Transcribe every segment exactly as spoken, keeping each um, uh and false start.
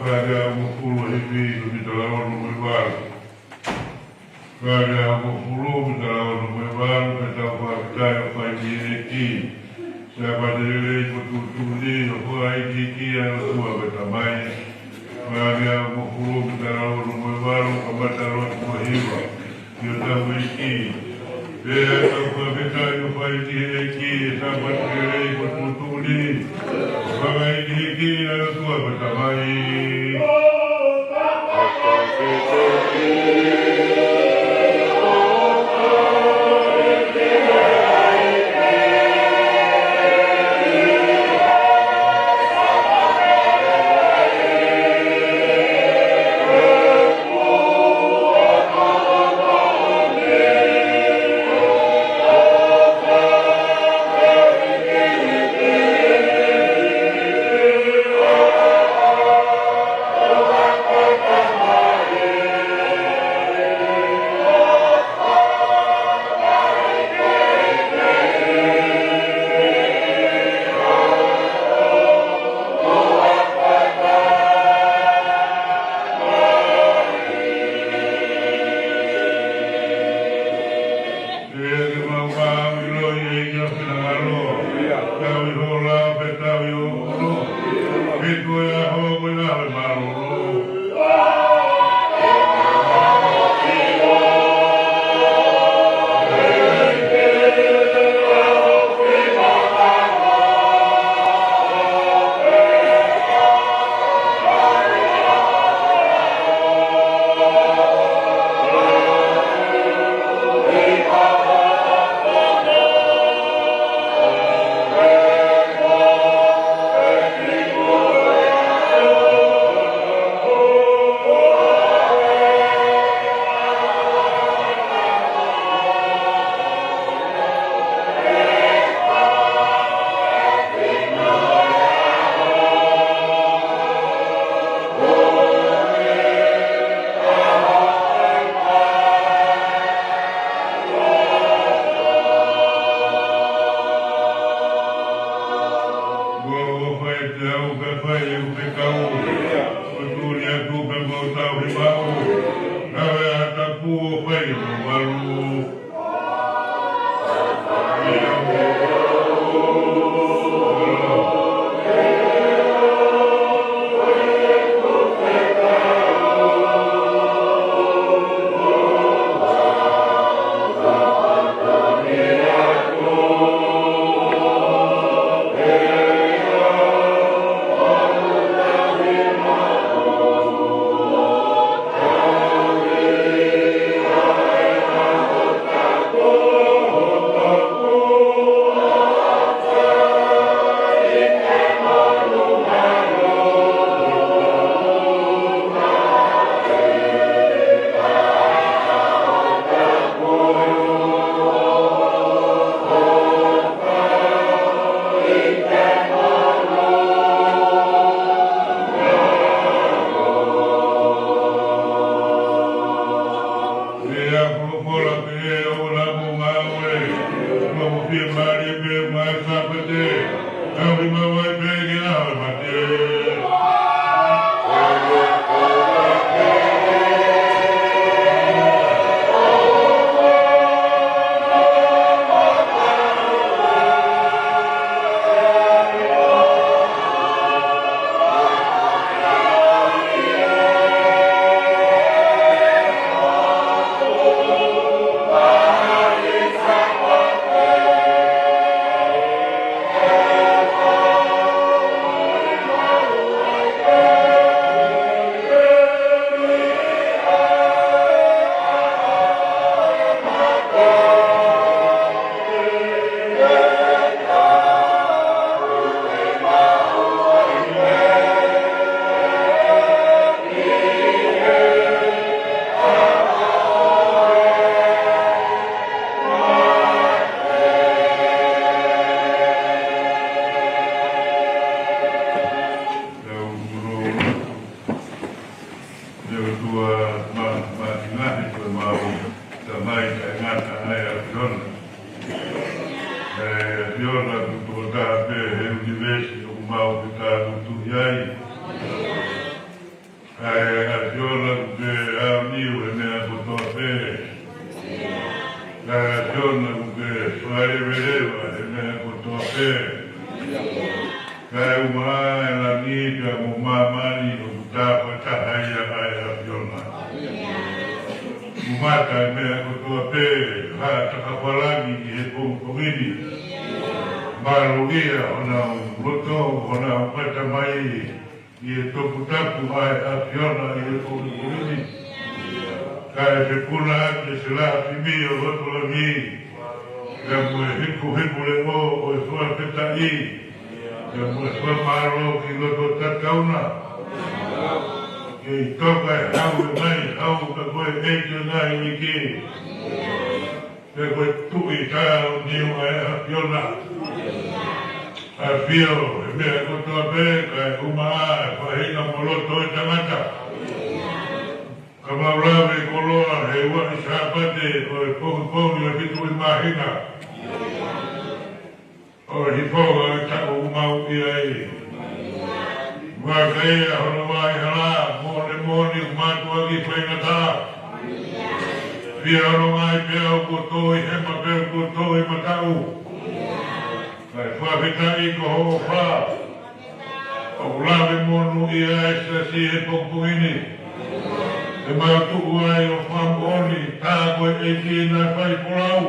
Faleʻi hongofulu ʻa e hipi ko e mitala ono mo e valu. Faleʻi hongofulu mitala ono mo e valu, pea tau fakafetaʻi ʻo fai ki he ʻEiki. Sāpate lelei mo tuʻutuʻuni, ʻofa ʻa e ʻEiki ki he ʻOtua ko e Tamai. Faleʻi hongofulu mitala ono mo e valu, kamata ʻalu atu ki he hiva. Ki hotau ʻEiki. Pea tau fakafetaʻi ʻo fai ki he ʻEiki, ʻi he Sāpate lelei mo tuʻutuʻuni. ʻOfa ʻa e ʻEiki ki he ʻOtua ko e Tamai. Pea ke mau maʻu ʻiloʻi ʻa e ʻEiki ʻi he finangalo. Tauhi hoʻo lao pea tauhi hoʻo ʻulu. He ko e ʻaho ko e ʻaho ʻo e mālōlō. Kuo fai ʻe au pea fai ʻe au pē kau. Kuo tuli atu pē mo tau hi mau. Naʻe ʻa tapu ʻo fai mo malu. ʻOtua ma-, māfimafi ko e mau Tamai taʻengata ʻa e ʻAfiona. ʻE ʻAfiona ʻoku toko taha pē he ʻunivēsi ʻoku mau fetāvutuʻi ai. ʻE ʻAfiona ʻoku ke aoniu he meʻa kotoa pē. ʻE ʻAfiona ʻoku ke faileveleva he meʻa kotoa pē. Kae ʻumaʻā e langi pea mo māmani ʻoku tāfataha ia ʻa e ʻAfiona. ʻOku mata e meʻa kotoa pē, ha takafalangi ʻi he pongipongi ni. Mālōlō ia honau loto, honau ʻatamai, ʻi he toputapu ʻa e ʻAfiona ʻi he pongipongi ni. Kae fepuna ʻaki e selafimi ʻo loto langi. Pea mo e hikuhiku leʻo ʻo e fakafetaʻi. Pea mo e fakamālō ki loto tatauna. Kei toka e hau e ngaahi hau ka ko e ʻEiki e ngaahi ʻeiki. Pea ko e Tuʻi taʻeaoniu ʻa e ʻAfiona. ʻAfio he meʻa kotoa pē kae ʻumaʻā e faʻahinga mo loto e tangata. Ka mau lave koloa he ua ʻi Sāpate ʻo e pongipongi ʻo e fitu ʻi māhina ʻo e hifo ʻa e taʻu ʻoku mau ʻi ai. Vaka ia hono vaʻa hala, moʻoni moʻoni ʻoku mātuʻaki faingataʻa. Pea hono ngaahi peau kuo tō ʻi hema pea kuo tō ʻi mataʻu. Kae fakafetaʻi ko hoʻo ʻofa. ʻOku lave monūʻia e siasi he pongipongi ni. ʻE mau tuʻu ai ʻo fakamoʻoni, tā ko e ʻEiki naʻe fai folau.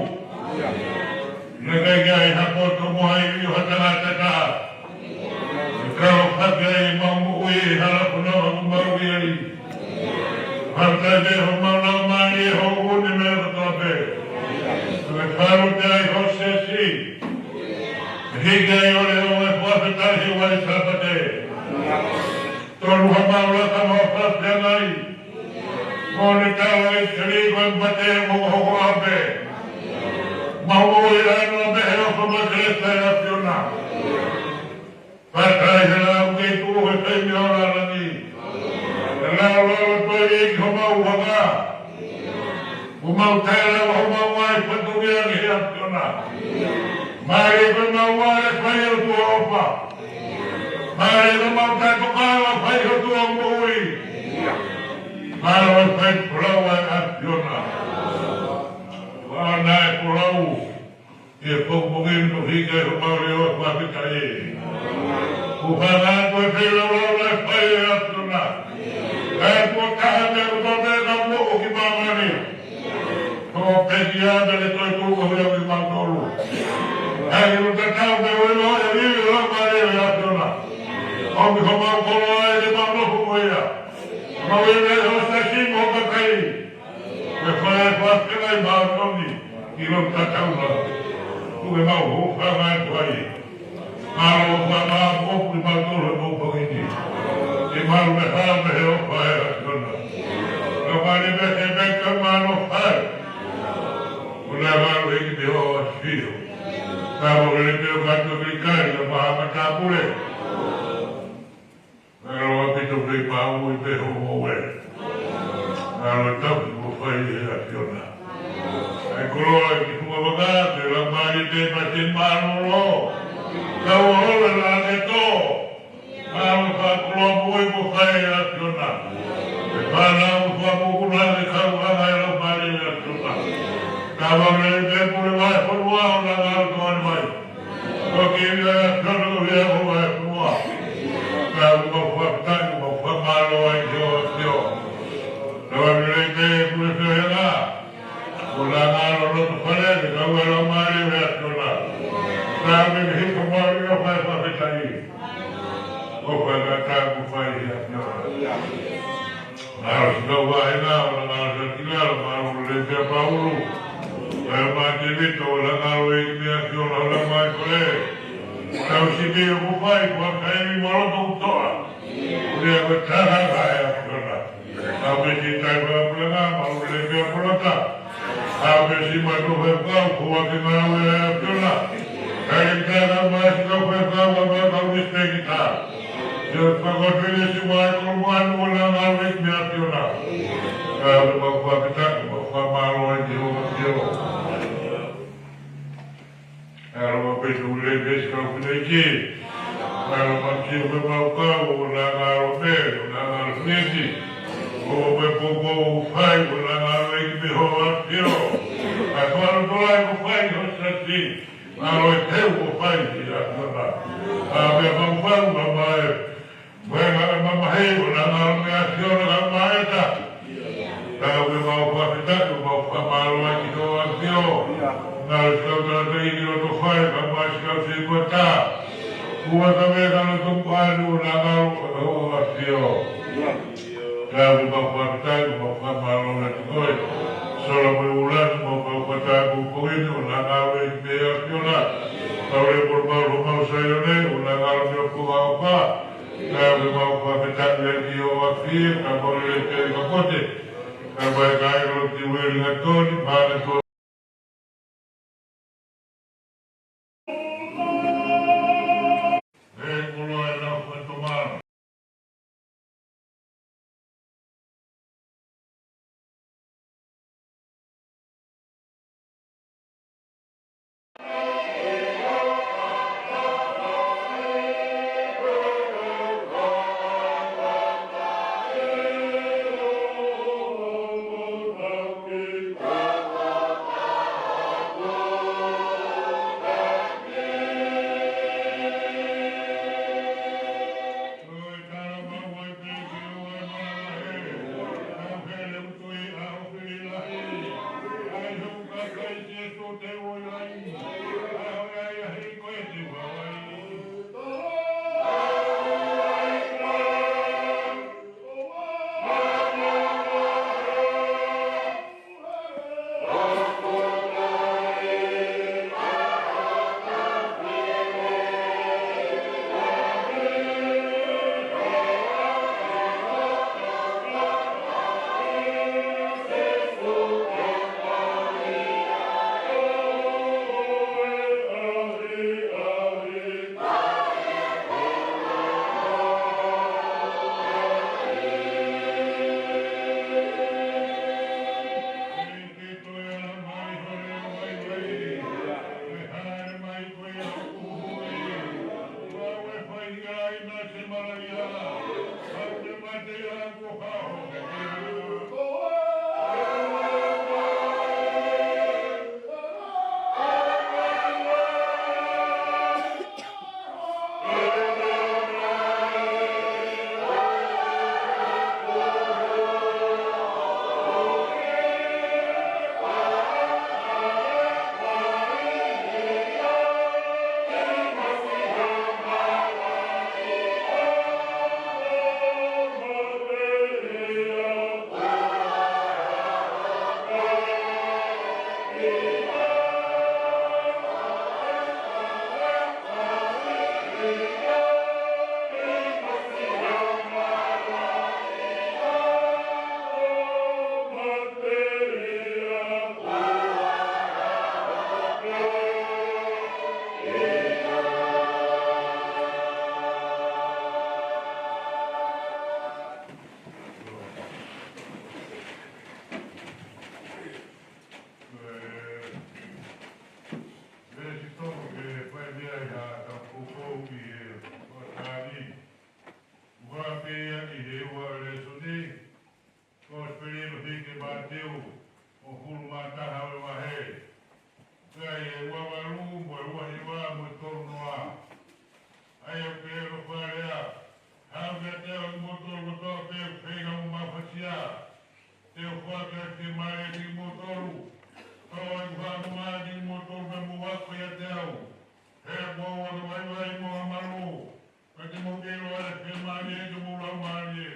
Naʻe ʻikai ke ʻi ai ha poto mo ha ivi ʻo ha tangata taha. ʻE kalo hake ai ʻemau moʻui he hala fononga ʻoku mau ʻi ai. Fakafetaʻi pē homau laumālie ʻi hoʻo ʻuhinga meʻa kotoa pē. Ke falo pē ai ho siasi. Hiki ai ʻo leʻo e fakafetaʻi he ua ʻi Sāpate. Tonu homau laka mo fakafetaʻi. Mo ne tala ʻi Seliko e mate mo hoko ape. Mau ʻoua ʻe ʻano pē he ʻofa mo e kelesi ʻa e ʻAfiona. Pea ʻi he lau ke tuʻu he taimi ʻo e langi. ʻE lau lolo toi ʻEiki homau vaka. ʻOku mau tala homau ngaahi fatongia ki he ʻAfiona. Mālie ko e mau ʻa e fai ʻOtua ʻofa. Mālie ko e mau taʻetokanga fai ʻOtua moʻui. Mālō e fai folau ʻa e ʻAfiona. Ua naʻe folau. ʻI he pongipongi ni ʻoku hiki ai homau leʻo ʻo e fakafetaʻi. ʻOku hanga atu e feilaulau naʻe fai ʻe he ʻAfiona. Kae tuʻo taha meʻa kotoa pē ka moʻo ki māmani. Ko e pekia pē ke toe tuʻu ko ia kimautolu. Kae ʻilo tatau pē ʻoku ʻilo e liliu ʻo e mālie ʻo e ʻAfiona. ʻOmi homau koloa ʻe ke mau nofo mo ia. Mau ʻi he ʻo e siasi mo e kakai. Ke fai e fakafetaʻi māʻoniʻoni ʻi loto tatauna. Tuku ke mau hūfanga atu ai. Mālō ʻofa, mālō ʻofa kimautolu he pongipongi ni. Ke mau meʻa mei he ʻofa ʻa e ʻAfiona. Ka mali me he meka mālō fai. ʻO na mālō ʻEiki pē ʻo ʻAfio. Ka mo le pē ʻo mātou ke kai ka maha matāpule. Mālō ʻaupito pē pau ʻi pē ho moʻui. Mālō e tauhi kuo fai ʻe he ʻAfiona. ʻAi koloa ʻi he funga vaka, pea lau mālie pē mate mālōlō. Kau ʻo holo e langi tō. Mālō fakakoloa moʻui kuo fai ʻe he ʻAfiona. ʻE fānau mo fakamokopuna ke kau ʻanga e lau mālie ʻe he ʻAfiona. Ka mau lele pē pule mai fonua ʻo na ngalo tō ane mai. Ko ke ʻi ai e ʻAfiona ko ia ko e fonua. Ka ʻoku mau fakafetaʻi, ʻoku mau fakamālō ai ki ho ʻAfio. Ka ʻoku lele pē pule feohenga. Ko na ngalo loto fale, ke kau e lau mālie ʻe he ʻAfiona. Ka me ke hiko mau ʻi ʻofa e fakafetaʻi. ʻOfa e ngata kuo fai ʻe he ʻAfiona. Mālō siʻi kau vāhenga, ʻo na ngalo siʻa kila, mālō lele pē Paulu. Kae ʻumaʻā Tēvita, ʻo na ngalo ʻEiki meʻa ki ʻo na ngalo mai kole. Tau siʻi meʻa kuo fai, kuo kai mi maloto kutoa. Kuo lea ko e taha ka e ʻAfiona. Kau pē siʻi tai fakapulenga, mālō lele pē Polota. Kau pē siʻi mātuʻa faifekau, ko ake ngalo e ʻAfiona. Kai e taha mai siʻi kau faifekau, kau mai kau respect ta. Siʻa fakotu le siʻa kolomuʻa ʻo na ngalo ʻEiki meʻa ki ʻo na. Ka ʻoku mau fakafetaʻi, mau fakamālō ai ki hoʻo ʻafio. ʻAlo mau pē tu le pesi kau pina iki. ʻAlo mau ki hoʻo mau kau, ʻo na ngalo pē, ʻo na ngalo fiti. ʻO pē poupou ʻoku fai, ʻo na ngalo ʻEiki pē hoʻo ʻafio. ʻA ko ʻalu tolai ko fai ho sati. Ngalo e teu ko fai ki a kona. ʻA pē mau fau, mau mai. Mo e ngaahi mamahi, ʻo na ngalo mei ʻAfiona ka maeta. Ka ʻoku mau fakafetaʻi, ʻo mau fakamālō ai ki hoʻo ʻafio. Ngalo sikau tangataʻeiki ʻi loto fale, ka maʻa sikau setuata. Kuo ka mea ka loto kuali, ʻo na ngalo hoʻo ʻafio. Ka ʻoku mau fakafetaʻi, ʻo mau fakamālō ai ki koe. Sola mo e ʻUluaki, mau kau fakatapu ko eni, ʻo na ngalo ʻEiki pē ʻAfiona. Kau le polo mau lo mau Saione, ʻo na ngalo mei ho konga ʻofa. Ka ʻoku mau fakafetaʻi ai ki hoʻo ʻafio, ka mau le pē ka kote. Ka mai ka e lo ki weli ka toni, mana ko. He koloa e lau fai tomana. Veesi tolu ke fai mei ai ha tau poupou ʻi he hoʻatā ni. Ua pē ia ʻi he ua lēsoni, Kosipeli ʻo hiki ʻe Mātiu, hongofulu mā taha ʻo e vahe. Ka ʻi he ua valu mo e ua hiva mo e tolu noa. ʻA ia ʻoku pehē hono fakalea: Haʻu kiate au kimoutolu kotoa pē ʻoku feinga mo mafasia, te u foaki ʻa e fiemālie kiate kimoutolu. Tau ʻai ʻeku haʻamonga kiate kimoutolu pea mou ako ʻiate au. He ʻoku ou ʻofa vaivai mo ʻofa malu, pea te mou ʻilo ʻa e fiemālie ki homou laumālie.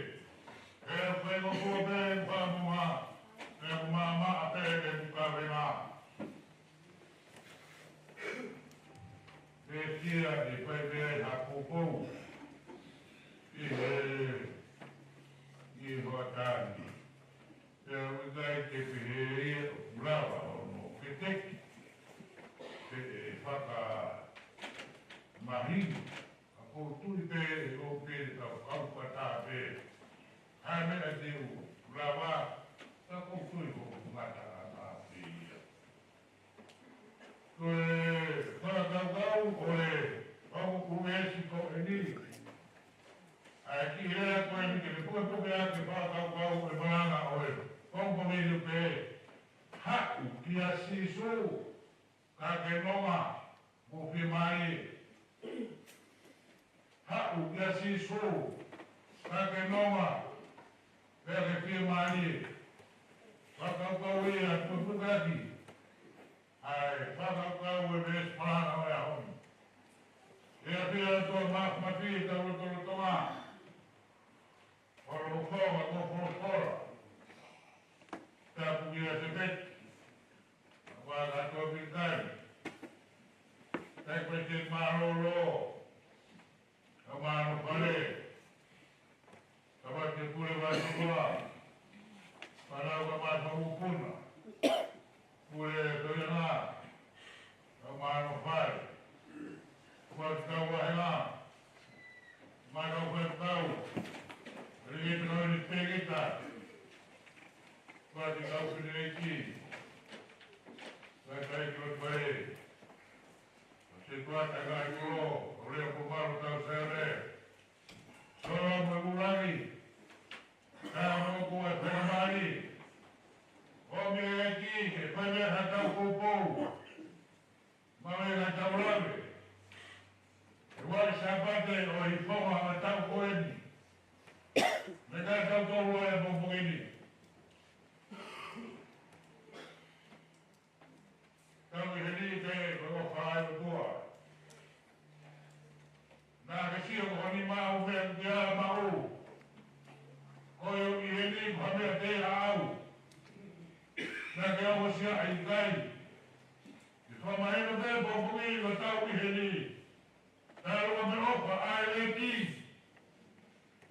He ʻoku faingofua pē ʻeku haʻamonga, pea ʻoku maʻamaʻa pē ʻeku kavenga. Pea ʻoku fai mei ai ha poupou ʻi he, ʻi he hoʻatā ni. Pea ʻoku ʻikai ke pehē ia ʻoku lava hono feteki, pe ʻe fakamahino. Ka ʻoku ou tui pē ʻe ʻomi pē ʻe he kau, kau fakataha pē ha meʻa te u lava ʻIa Sīsū, ka ke nonga, mo fiemālie. Haʻu ʻia Sīsū, ka ke nonga, pea ke fiemālie. Fakakaukau ia, tupukeaki. ʻAi, fakakaukau e veesi palana ʻo e ʻaho ni. ʻE ʻafio ʻa e ʻOtua Māfimafi ʻi hotau lotolotonga. ʻOku ou folofola, ʻoku ou folofola. Tapu kia Sēpeti. Kua ka tō pikai. Tapu kia Mālōlō. Ka mālō fale. Ka wate pule wai sukua. Ka lau ka mālō fale. Pule toiana. Ka mālō fale. Kua ki kau wahenga. Mālō fale kau. Rikita kau ni pekita. Kua ki kau fine eki. Kua kai ki lotu fale. Ko e tuʻa takai kuo, ʻo lea ko mālō tau sere. Solo mo e kulangi. Ka mo ko e pēmali. ʻO mei eki, ke fai mei ha tau poupou. Mo mei ha tau lave. ʻE wai Sāpate ʻo e fonga ʻo e tau ko eni. Mei ka tau tolu e pongipongi ni. Tau ʻi heni ke ʻofa ʻa e ʻOtua. Naʻa ke sio ko e nima ʻo e meʻa ʻoku ke ala maʻu. Ko e ʻi heni ko ha meʻa te au. Naʻa ke aʻusia ʻikai. ʻI he fakamahino pē pongipongi ni ko e tau ʻi heni. Talu ʻa e meʻaʻofa ʻa e ʻEiki.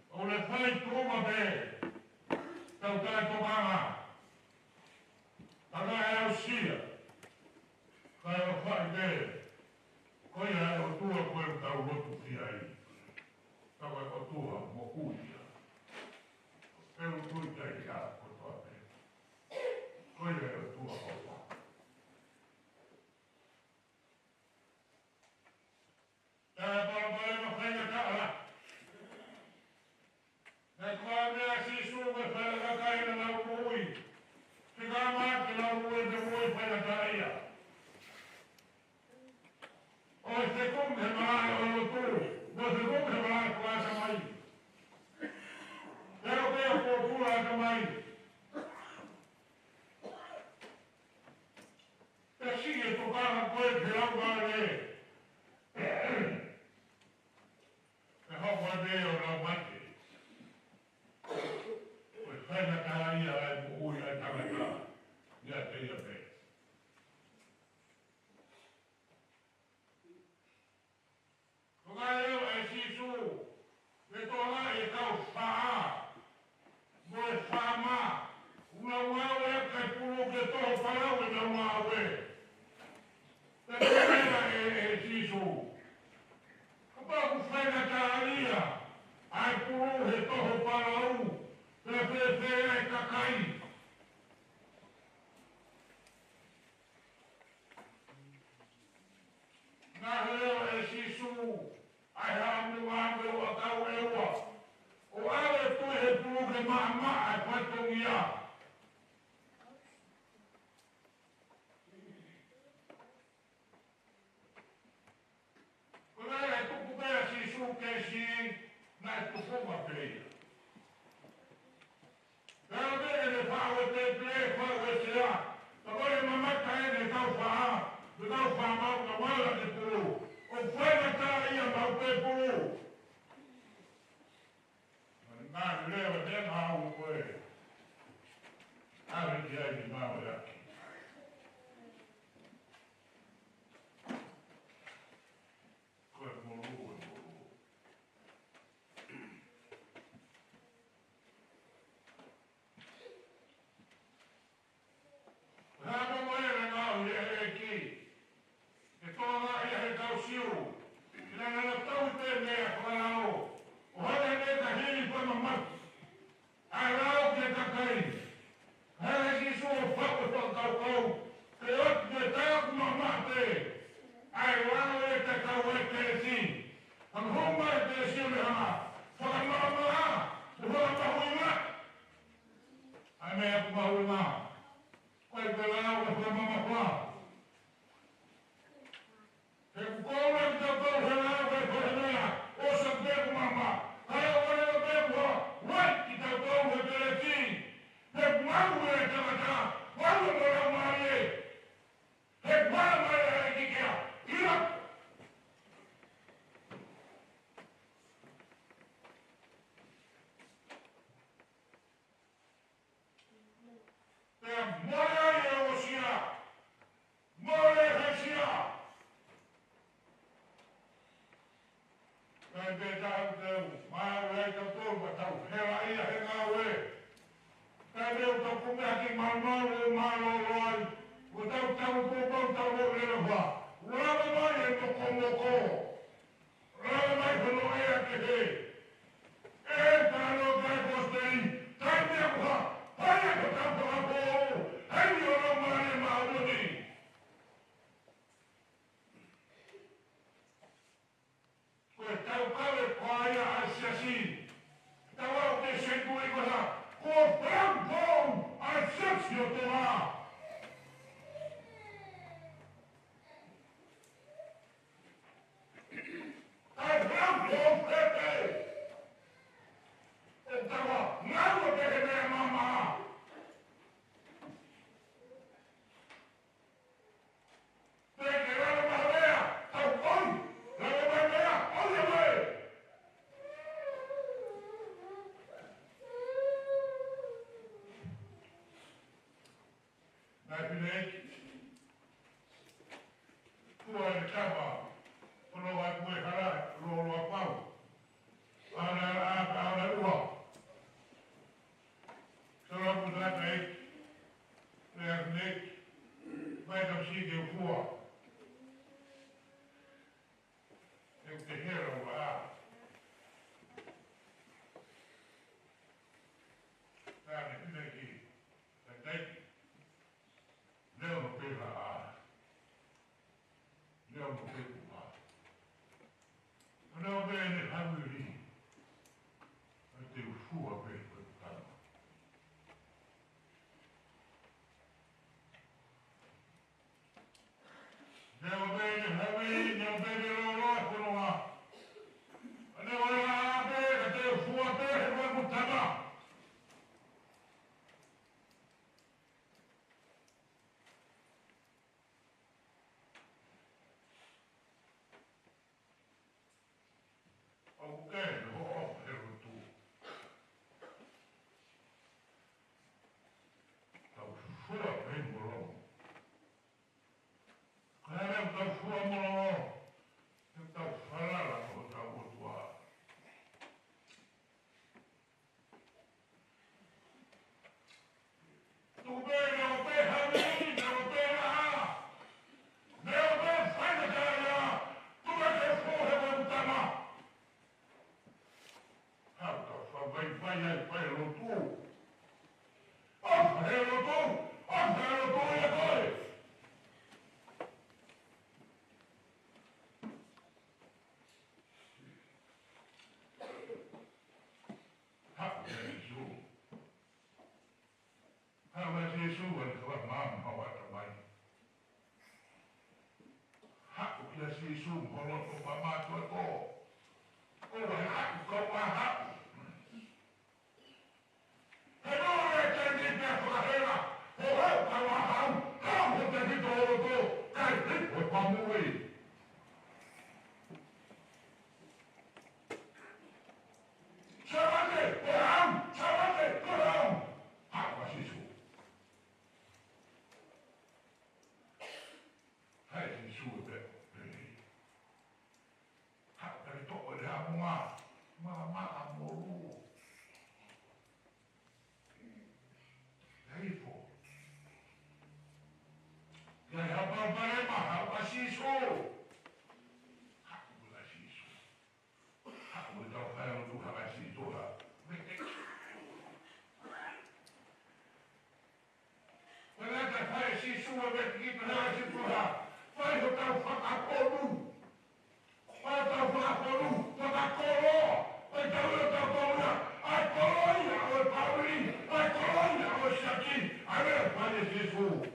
ʻOku ne fai tuʻunga pē. Tau taʻetokanga. Ka naʻe aʻusia, kae ʻofaʻi pē, ko ia ʻa e ʻOtua ko ē ʻoku tau lotu ki ai. Ka ko e ʻOtua moʻui ia. Pea ʻoku tui ki ai ʻa kotoa pē. Ko ia ʻa e ʻOtua ʻofa. Naʻe palopalema faingataʻa. Naʻe kole ʻe Sīsū ke fai ʻe he kakai ʻenau moʻui. Ke kamata ke nau moʻui he moʻui faingataʻaʻia. ʻO e fekumi he malaʻe ʻo e lotu. Mo e fekumi he malaʻe ko e ʻatamai. Pea ʻoku pōpula ʻatamai. Pea siʻi e tokanga ko ē ke lau vale. Pea hoko atu ʻo lau mate. Ko e faingataʻaʻia ʻa e moʻui ʻa e tangata. ʻIate ia pē. Ko e ngaahi lea ʻa Sīsū, ke tokangaʻi e kau faʻa, mo e faama, ʻoku nau ngāue ʻaki e pulu ke toho palau ʻenau ngāue. Pea ko e lea ʻa e, ʻa Sīsū. Kapau ʻoku faingataʻaʻia ʻa e pulu he toho palau, pea fēfē ʻa e kakai. Naʻe lea ʻe Sīsū, ʻa e haʻamo ngāue ʻo e ʻakau ʻe ua. ʻO ʻave e tui he pulu ke maʻamaʻa e fatongia. Ko e lea ʻe tuku pē ʻa Sīsū ke siʻi, naʻe tufonga pē ia. Pea ʻoku ʻi ai e faʻu e tēpile, faʻu e sea. Ka ko e mamata ʻeni e kau faʻa, mo e kau faama ʻoku nau ala ke pulu. ʻOku faingataʻaʻia maʻu pē pulu. Mani mani leva te mau ko e. ʻAve ki ai ni mau e aki. Ko e molu, ko e molu. Ko e hā mo e ngaahi ʻEiki. Ke tokangaʻi ʻe he kau Siu. Ke nau tau pē meʻa fakalao. ʻO hanga ʻe he kakai ʻo fakamamahi. ʻA e lao ki he kakai. Hanga ʻe Sīsū ʻo faʻu e fakakaukau. Ke ʻoatu ke taku mamahi pē. ʻA e lao ʻe tatau ai kelesi. Hanga homa e kelesi ʻo ne hanga. Fakamamahi. Mo fakamahuʻinga. ʻA e meʻa ʻoku mahuʻinga. Ai, pela au e fakamamafa. He ʻoku kole kitautolu he lau ko e fakamea, ʻosi pē ʻeku mama. Kae ʻoua naʻa pehē ʻe koe, ʻoua kitautolu he peleti. He ʻoku mau e tangata, mau e laumālie. He ʻoku mau e ʻEiki kia. ʻIa. Pea mole ai e ʻosia. Mole he sia. Kae pehē ʻoku tau, ma rai tautolu, ma tau hela ia he ngāue. Kae pehē ʻoku tau kumi ʻaki maumau ʻo mālōlō ai. ʻO tau tau tō pau tau o leva. Lava mai e mokomoko. Lava mai hono ʻea kehe. ʻE tano kai kosipeli, kai meʻa ko ha, pai ʻa ka tau fakapō, hei ni ʻo lau mai e māʻoniʻoni. Ko e tau kave ko ia ʻa e siasi. Tau au ke se kui ko ha, ko Frank Paul ʻa e siasi ʻo Tonga. Kae pehē ʻoku ou pepe. ʻE tau ngāue pē he meʻa mama. Pea ke lava mai meʻa, tau koi. Lava mai meʻa, koi e meʻa. Naʻe pine ʻEiki. Kua e kama. Kono wa kue hara, lo lo apau. Ana, ana, ana ua. Solo kutaka ʻEiki. Lea pine ʻEiki. Mai ka sike kua. ʻE te hera ua. Naʻe pine ʻEiki. Naʻe ʻEiki. Leo no pela a. Leo no peku a. Leo pē ne havili. Ai te ufua pē ko e tama. Leo pē ne havili, leo pē ne lolo a kono a. Leo a pē, ka te ufua pē, he ko e tama. ʻOku ke noho he lotu. Tau fua pē molo. Ka e tau fua molo. Tau falala ko tau ʻOtua. Tuku pē, ne o pē hami, ne o pē laha, ne o pē faingataʻaʻia, tuku pē ke fō he ko e tama. Hau ka fai vaivai ai fai lotu. ʻOfa he lotu, ʻofa he lotu ia koe. Haʻu kia Sīsū. Haʻu kia Sīsū, ʻa e kava maama hau ata mai. Haʻu kia Sīsū, holo to pa mātua ko. Ko e haʻu, kau a haʻu. He nō e taimi pea fakahela, ko e haʻu kau a haʻu, haʻu ko te hito holo to, kai hito e pamui. Savate, ko e au, savate, ko e au. Haʻu ʻa Sīsū. Hai Sīsū e pē, pē. Haʻu pē toʻo e haʻamonga, mala mala molu. Hai fo. Kai hapa pare ma, haʻu ʻa Sīsū. Haʻu ʻa Sīsū. Haʻu e tau kai o tu haka si toha. Pea ka fai Sīsū e meki ki haka si toha. Fai ho tau fakakonu. Fai tau fakakonu. Fakakolo. Fai tau e tau koloa. ʻAi koloa ia ʻo e pāvili. ʻAi koloa ia ʻo e siasi. ʻAi e fai Sīsū.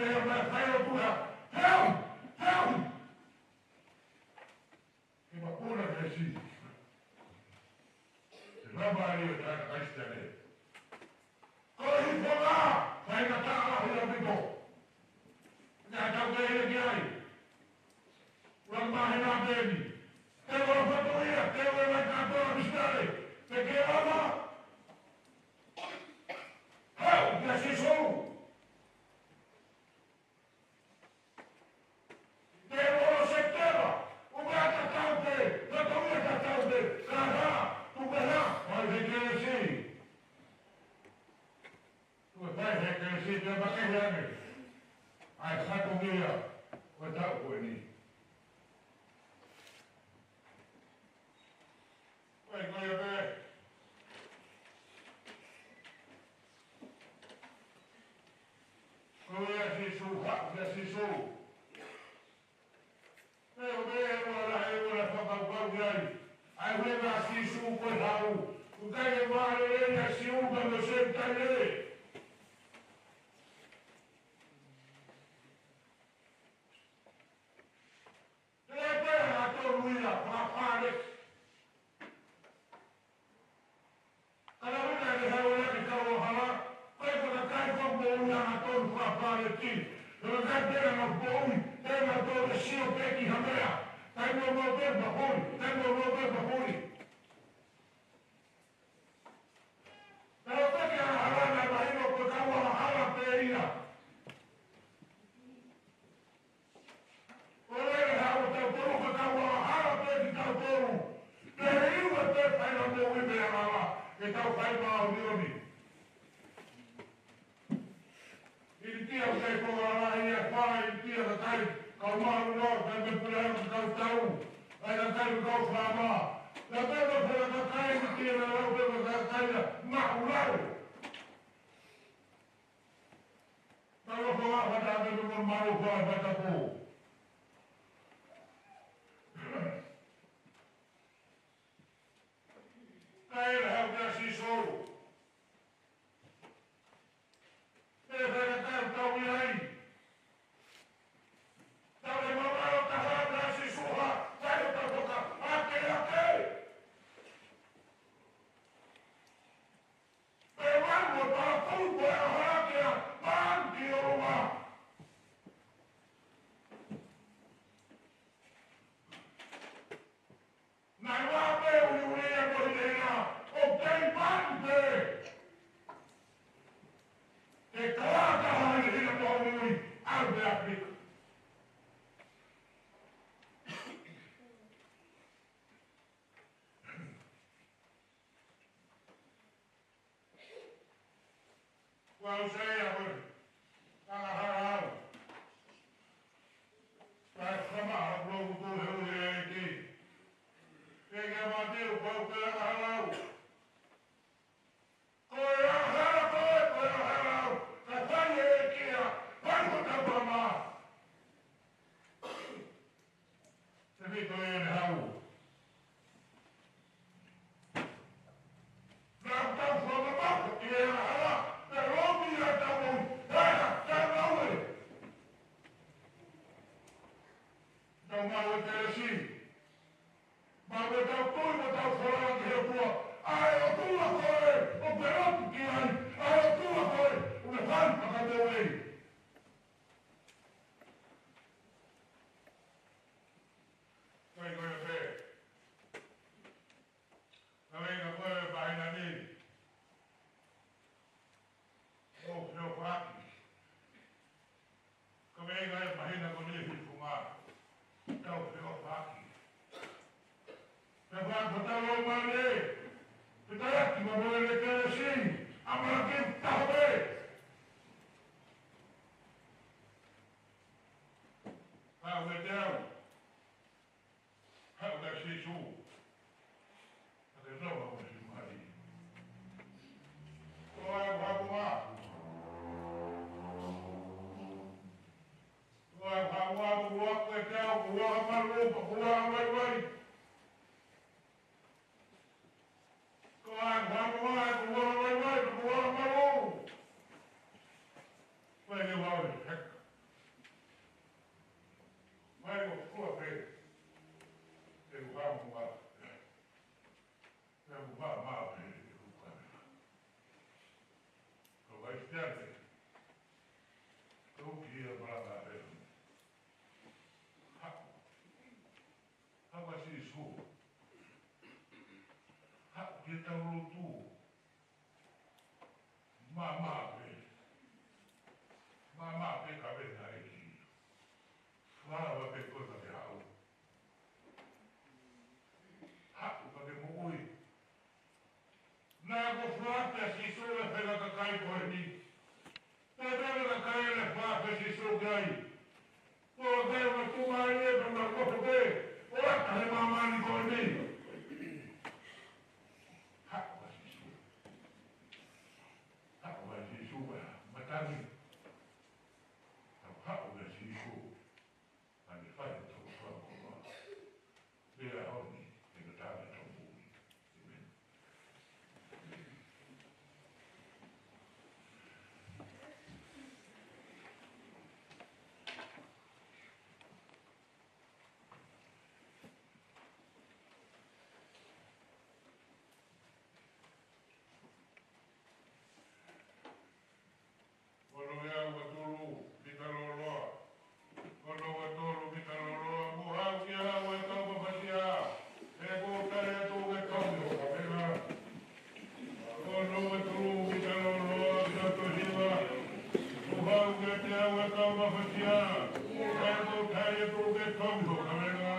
lea mai fai ʻo puna. Heu! Heu! Ke ma puna ke si. Ke lava ai e tangata Kalisitiane. Ko e hifo la, fai na tā la hila piko. Nā tau ke hila ki ai. Ua mahina peni. Te ua fatu ia, te ua mai kātoa Kalisitiane. Te ke lava. Hau, kia Sīsū. Te ua o Sepitema, ʻume ata tau pē, na tau ia ka tau pē, ka hā, tuku hā, mai he kelesi. Makehe ange ʻa e fatongia ʻo e taʻu ko eni. Ko e, ko ia pē. Ko ia Sīsū, haʻu kia Sīsū. Pea ʻoku ʻi ai e ua lahi, ua lahi fakakaukau ki ai. ʻA e ʻuhinga ʻa Sīsū ko e haʻu. ʻOku ʻikai ke vale ia Siu pea mo Senitaile. Te pea ha tonu ia, fakafale. Ka ʻoku ʻikai ke haʻu ia ke tau hala, ko e kakai ko ē moʻui ʻa e tonu fakafale ki. Ko e kakai pē ʻoku moʻui, pea ʻoku tonu ke sio pē ki ha meʻa. Taimi ʻoku moʻui pē fakafale, taimi ʻoku moʻui pē fakafale. Ka ʻoku ʻikai ke hala, hala, ʻoku mahino ko e kau angahala pē ia. ʻOku lele haʻu ʻo tautolu ka kau angahala pē kitautolu. Pea ʻe ʻikai pē fai ha moʻui meʻa lava, ke tau fai māʻoniʻoni. ʻInitia ʻoku ʻikai ko e hala ia fai, ʻinitia kakai, kau māʻulalo, kakai mei puleʻanga, kau tau, kakai, kakai kau faama. Naʻa pē ko e kakai ʻinitia naʻa lau pē ko e kakai ia māʻulalo. Mālō ko ā fata ake mo mālō ko ā fata pō. Kae ʻalu haʻu kia Sīsū. Pea fai ka tau tau i ai. Tau e mamaʻo taha kia Sīsū ha, fai ʻo tau toka, ake, ake. Pea ʻoku ʻi ai mo e palakū ko e ʻaho ake ʻa Manu ki ʻolunga. Naʻe ʻi ai pē ʻuliʻuli ʻa e moʻui ʻena, ʻoku kei Manu pē. Ke kalata hana hina moʻui, ʻalu pē ʻAfilika. Kuo u saiʻia ko e angahala au. Kae fakamaʻa ʻa e lotu he ʻEiki. Ke ke mate u kau ke angahala au. Ko e angahala koe, ko e angahala au. Ka fai ʻe he ʻEiki ia, fai ko tau pama. Te mito e ne hau. Naʻa tau fakamaʻa ki he angahala, pea lomi ʻa tau Hosea, ʻe mo tali atu ke tongi ho kavenga.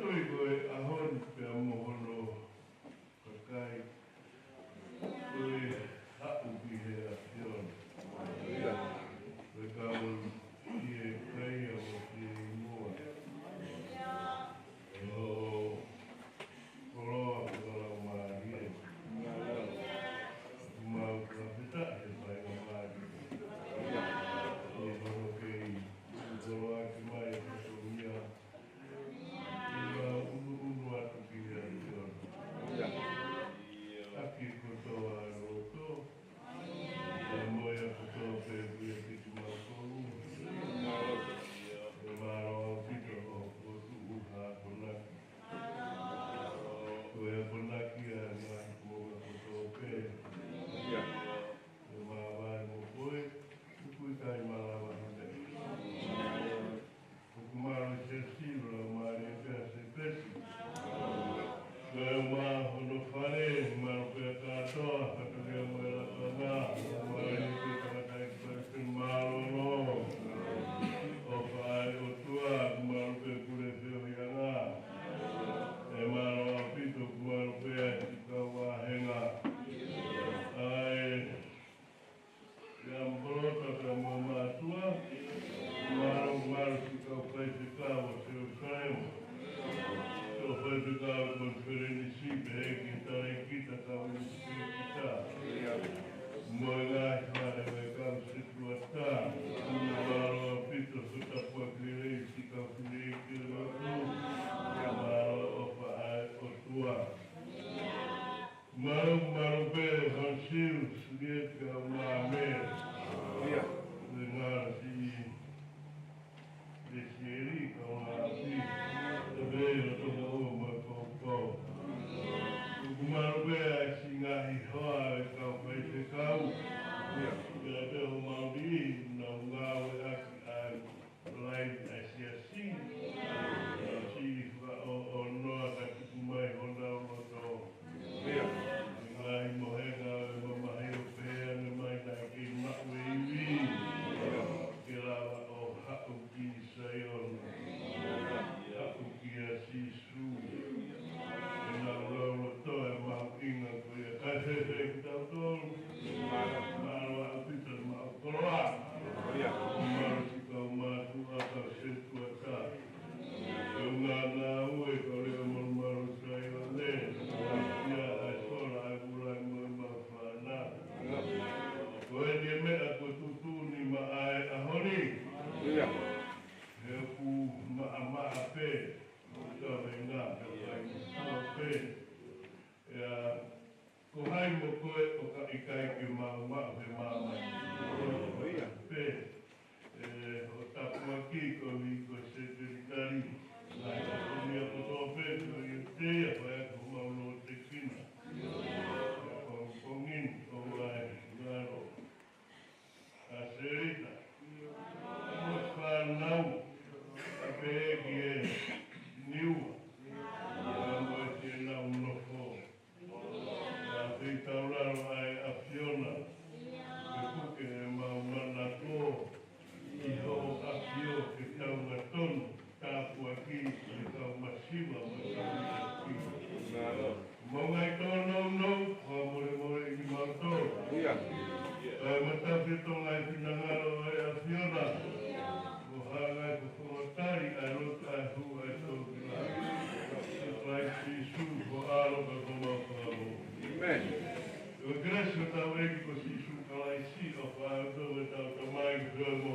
Ko e ʻaho ni pea mo hono kakai, ko e haʻu ki he ʻAfiona. Ko e kau ʻi he kai ʻa mo ki he ingoa. ʻE hoʻo koloa ko e koloa mālie. Mau fakafetaʻi he faingamālie. ʻE hono kei koloa ki mai e fatongia. ʻE mau Pea ko e konifelenisi pehē ki he talēkita, kau ʻinisipēkita, mo e ngaahi fale ʻo e kau setuata. Mālō ʻaupito hoʻo tāpuaki lelei siʻi kau fineʻeiki ʻo e lotu. Mālō ʻofa ʻa e ʻOtua. Mālō, mālō pē Honsils, Liet, kau Māmē. Ia. Ngaahi Lesieli, kau Ngāti. Te pē o toko o ma kau kau. Tuku mālō pē ʻa e siʻi ngaahi hoa ʻo e kau faifekau. Ia. Ia te o mauri, nau ngāueʻaki ʻa e Laini ʻa e siasi, ʻa e siʻi fakaʻofoʻofa ka tuku mai honau loto. Ia. Ngaahi mohenga ʻo e mamahi ʻo pehē ange mai naʻe kei maʻu e ivi. Ia. Ke lava ʻo haʻu ki Saione. Haʻu kia Sīsū. ʻE nau lau loto e mahuʻinga ko ia. Kae fēfē kitautolu? Mālō ʻaupito, maʻu koloa. Ia. Mālō siʻi kau mātuʻa, kau setuata. Kau ngāue, kau lea malumalu Saione. Ia ʻa e sola ʻa e vula mo e mau fānau. Ko eni e meʻa kuo tuʻutuʻuni maʻa e ʻaho ni. Ia. He ʻoku maʻamaʻa pē. Ka me ngā, ka pai ki tua pē. Ia, ko hai mo koe ʻoku ʻikai ke maʻu maʻu he māmani. Ia. Pē, ʻe, hoʻo tāpuaki koeʻuhi ko e sekelitali. Ngaahi tāpuaki kotoa pē, ko ia te ia, ko ia ko mau no te kina. Ia, ko, ko ngin, ko ai, ngaro. ʻA Selita. Mo e fānau, ʻa pehē ki he Niua. ʻA mo e ki he nau nofo. ʻA pehē taulalo ʻa e ʻAfiona. Ke puke ʻemau manako. ʻI hoʻo ʻafio ke tau ngatonu. Tāpuaki, mo e kau masiva, mo e kau masiva. Mālō. Mo e ngaahi tōnounou, fakamolemole ʻi mautolu. Ia. Kae matafi ʻetau ngaahi finangalo ʻa e ʻAfiona. Mo e ngaahi fofonga tali ʻa e lotu ʻa e hū ʻa e tōkila. Ko Kalaisi Sīsū, ko e ʻAlo ka ko homau Fakamoʻui. ʻĒmeni. Ko e kelesi ʻa hotau ʻEiki ko Sīsū Kalaisi, ʻofa ʻa e ʻOtua ko ʻetau Tamai, ko e feohi mo